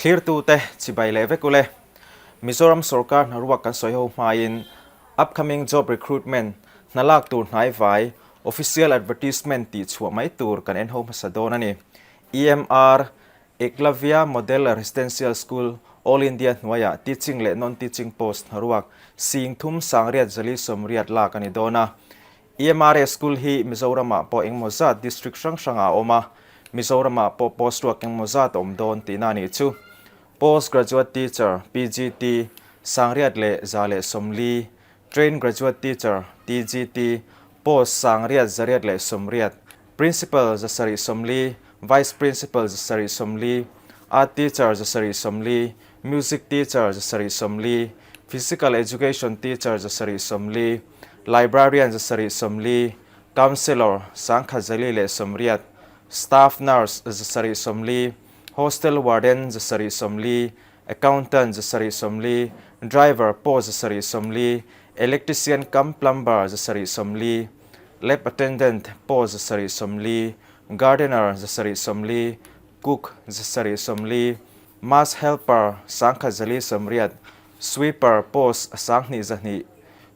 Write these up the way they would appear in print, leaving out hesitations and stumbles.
Thlirtute chibai leh vek ule. Mizoram sorkar hnaruak kan sawi ho hmain upcoming job recruitment, hna lak tur hnaivai, official advertisement tih chhuah mai tur kan en ho hmasa dawn a ni. EMR, Eklavya Model Residential School, All India hnuaiah teaching leh non-teaching post hnaruak sing thum sangriat zali sawmriat lak a ni dawn a. EMRA School hi Mizoramah pawh engmaw zat district hrang hrangah a awm a, Mizoramah pawh post ruak engmaw zat a awm dawn tihna a nih chu. Post Graduate Teacher, PGT, sangriat leh 140, Trained Graduate Teacher, TGT, post sangriat 880, Principal 740, Vice Principal 740, Art Teacher 740, Music Teacher 740, Physical Education Teacher 740, Librarian 740, Counsellor 1180, Staff Nurse 740, Hostel Warden 740, Accountant 740, Driver pawh 740, Electrician cum Plumber 740, Lab Attendant pawh 740, Gardener 740, Cook 740, Mass Helper 1180, Sweeper post 2100,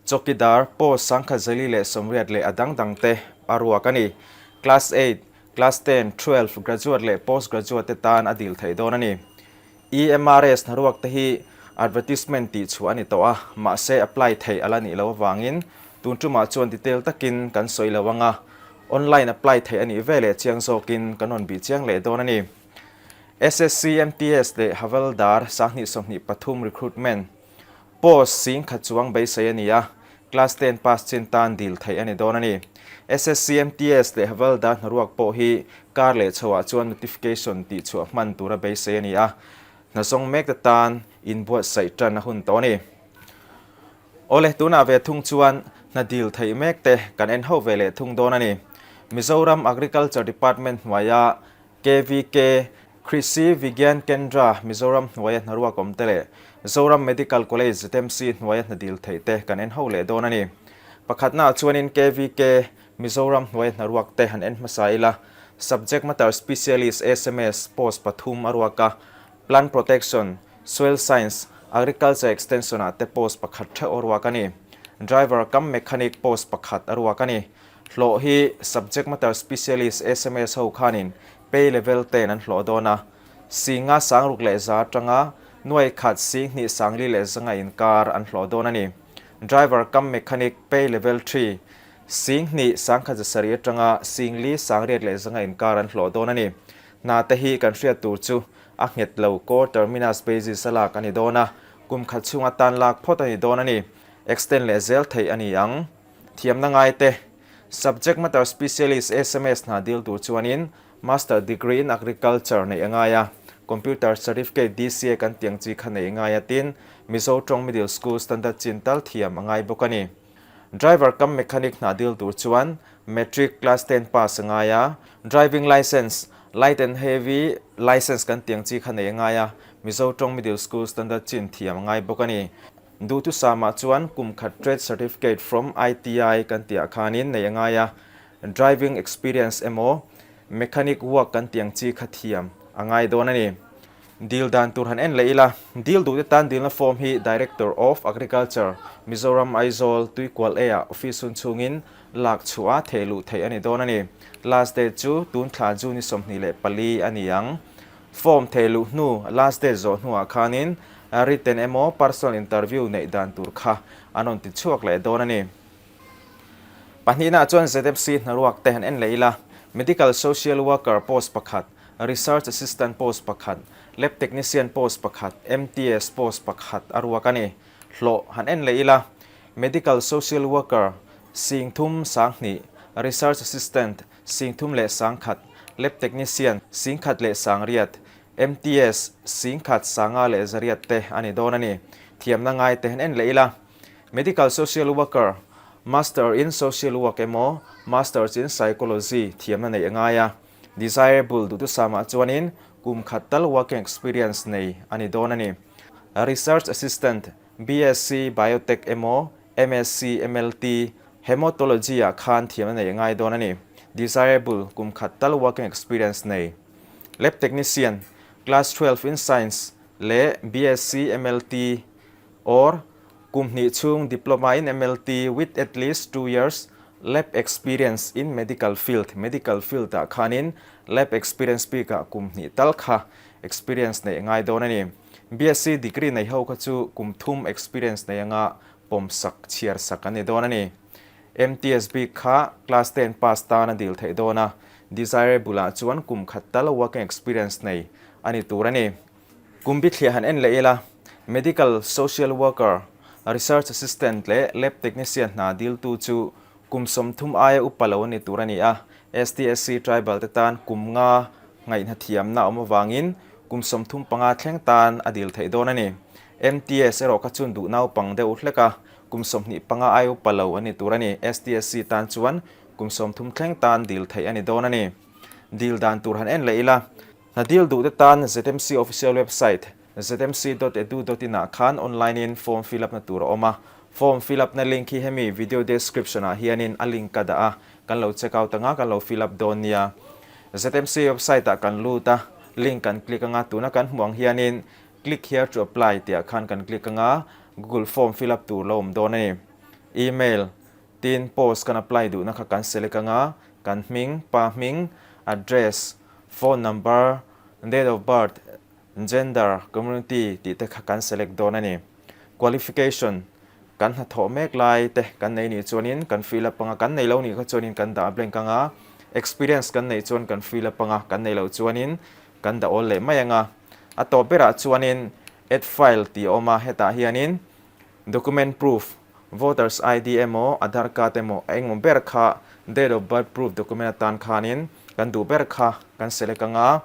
Chawkidar post 1180 leh a dang dang te a ruak a ni. Class eight, Class ten, 12, graduate leh post graduate te tan a dil theih dawn a ni. EMRS hnaruak te hi advertisement tih chhuah a ni tawh a, mahse apply theih a la nih loh avangin tun tumah chuan detail takin kan sawi lo ang a, online apply theih a nih ve leh chiang zawkin kan rawn bih chiang leh dawn a ni. SSC, MTS leh Havaldar 2023 recruitment post sing khat chuang beisei a ni a, class ten pass chin tan dil theih a ni dawn a ni. SSC, MTS leh Havaldar hnaruak pawh hi kar leh chhoah chuan notification tih chhuah hman tura beisei a ni a, hna zawng mek te tan inbuatsaih tan a hun tawh a ni. Awle, tunah ve thung chuan hna dil theih mek te kan en ho ve leh thung dawn a ni. Mizoram Agriculture Department hnuaia KVK, Krishi Vigyan Kendra, Mizoram hnuaia hnaruak awm te leh Zoram Medical College, ZMC, hnuaia hna dil theih te kan en ho leh dawn a ni. Pakhatnaah chuanin KVK, Mizoram hnuaia hnaruak te han en hmasa ila, Subject Matter Specialist, sms, post pathum a ruak a, Plant Protection, Soil Science, Agriculture Extension ah te post pakhat theuh a ruak a ni. Driver cum Mechanic post pakhat a ruak a ni. Hlawh hi Subject Matter Specialist, sms, ho khanin pay level ten an hlawh dawn a. Singa sangruk leh za atanga nuai khat sing hnih sangli leh zanga inkar an hlawh dawn a ni. Driver cum Mechanic pay level three, sing hnih sangkhat zasarih atanga sing li sangriat leh zanga inkar an hlawh dawn a ni. Hna te hi kan hriat tur chu a nghet lo core terminus basis a lak a ni dawn a, kum khat chhunga tan lak phawt a ni dawn a ni. Extend leh zel theih a ni ang. Thiamna ngai te, Subject Matter Specialist, sms, hna dil tur chuanin Master Degree in Agriculture neih a ngai a, Computer Certificate, DCA, kan tiang chi kha neih a ngai a, tin, Mizo tawng Middle School Standard chin tal thiam a ngai bawk a ni. Driver cum Mechanic hna dil tur chuan Matric Class ten pass a ngai a, Driving Licence, Light and Heavy Licence kan tiang chi kha neih a ngai a, Mizo tawng Middle School Standard chin thiam a ngai bawk a ni. Duhthusam-ah chuan kum khat Trade Certificate from ITI kan tihah khanin nei a ngai a, driving experience emaw mechanic work kan tih ang chi kha thiam a ngai dawn a ni. Dil dan tur han en leh ila, dil duhte tan dilna form hi Director of Agriculture, Mizoram Aizawl, Tuikual A-ah office hun chhungin lak chhuah a theh luh theih a ni dawn a ni. Last date chu tun thla June 24 a ni ang. Form thei luh hnu, last date zawh hnuah khanin written emaw personal interview neih dan tur kha an rawn ti chhuak leh dawn a ni. Pahnihnaah chuan ZMC hnaruak te han en leh ila, Medical Social Worker post pakhat, Research Assistant post pakhat, Lab Technician post pakhat, MTS post pakhat a ruak a ni. Hlawh han en leh ila, Medical Social Worker sing thum 2000, Research Assistant sing thum leh 1000, Lab Technician 1800, MTS 1800 te a ni dawn a ni. Thiamna ngai te han en leh ila, Medical Social Worker, Master in Social Work emaw Masters in Psychology thiamna neih a ngai a, Desirable duhtusamah chuanin kum khat tal working experience nei a ni dawn a ni. Research Assistant, BSc Biotech emaw MSc, MLT, Hematology-ah khan thiamna neih a ngai dawn a ni. Desirable, kum khat tal working experience nei. Lab Technician, Class 12 in Science. leh BSc MLT or kum hnih chhung Diploma in MLT with at least 2 years lab experience in medical field, medical field ah khanin lab experience bikah kum hnih tal kha experience neih ngai dawn a ni. BSc degree nei ho kha chu kum thum experience nei anga pawm sak chhiar sak an ni dawn a ni. MTS bik kha class 10 pass tan a dil theih dawn a, desirable ah chuan kum khat tal working experience nei a ni tur a ni. Kum bithliah han en leh ila, medical social worker, research assistant leh lab technician hna diltu chu kum 30 aia upa lo a ni tur a ni a, STSC tribal te tan kum nga ngaihna thiamna awm avangin kum 35 thleng tan a dil theih dawn a ni. MTS erawh kha chuan duh naupang deuh hlek a, kum 25 aia upa lo a ni tur a ni. STSC tan chuan kum 30 thleng tan dil theih a ni dawn a ni. Dil dan tur han en leh ila, hna dil duh te tan ZMC official website zmc.edu.in ah khan online in form fill up na tur a awm a. Form fill up na link hi hemi video description ah hianin a link ka dah a, kan lo check out anga kan lo fill up dawn nia. ZMC website ah kan lut a, link kan click anga tuna kan hmuh ang hianin click here to apply tih ah khan kan click anga Google form fill up tur lo awm dawn a ni. Email tin post kan apply duhna kha kan select anga kan hming, pa hming, address, phone number, date of birth, gender, community tih te kha kan select dawn a ni. Qualification kan hnathawh mek lai te kan nei nih chuanin kan fill up anga, kan nei lo nih kha chuanin kan dah blank anga, experience kan neih chuan kan fill up anga, kan nei loh chuanin kan dah awl leh mai anga. A tawp berah chuanin add file tih a awm a, hetah hianin document proof, voters ID emaw, Aadhaar card emaw a engmaw ber kha date of birth proof document atan khanin kan duh ber kha kan select anga.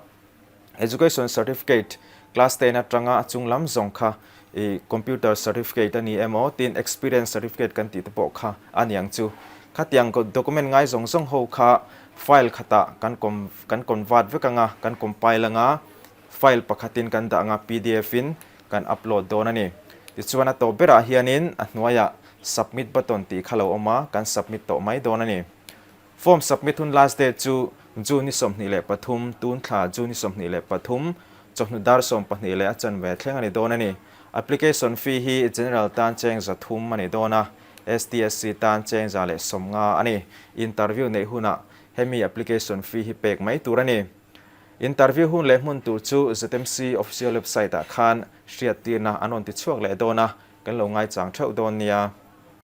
Education certificate class 10 atanga a chung lam zawng kha i computer certificate a ni emaw tin experience certificate kan tih te pawh kha a ni ang chu. Khatiang document ngai zawng zawng ho kha file khatah kan kan convert vek anga, kan compile anga, file pakhatin kan dah anga PDF in kan upload dawn a ni. Tichuan a tawp berah hianin a hnuaiah submit button tih kha lo awm a, kan submit tawh mai dawn a ni. Form submit hun last date chu June ni 23, tun thla June ni 23, chawhnu dar 12 leh a chanve thleng a ni dawn a ni. Application fee hi general tan cheng 300 a ni dawn a, STSC tan cheng 150 a ni. Interview neih hunah hemi application fee hi pek mai tur a ni. Interview hun leh hmun tur chu ZMC official website ah khan hriat tirna an rawn ti chhuak leh dawn a, kan lo ngaichang theuh dawn nia.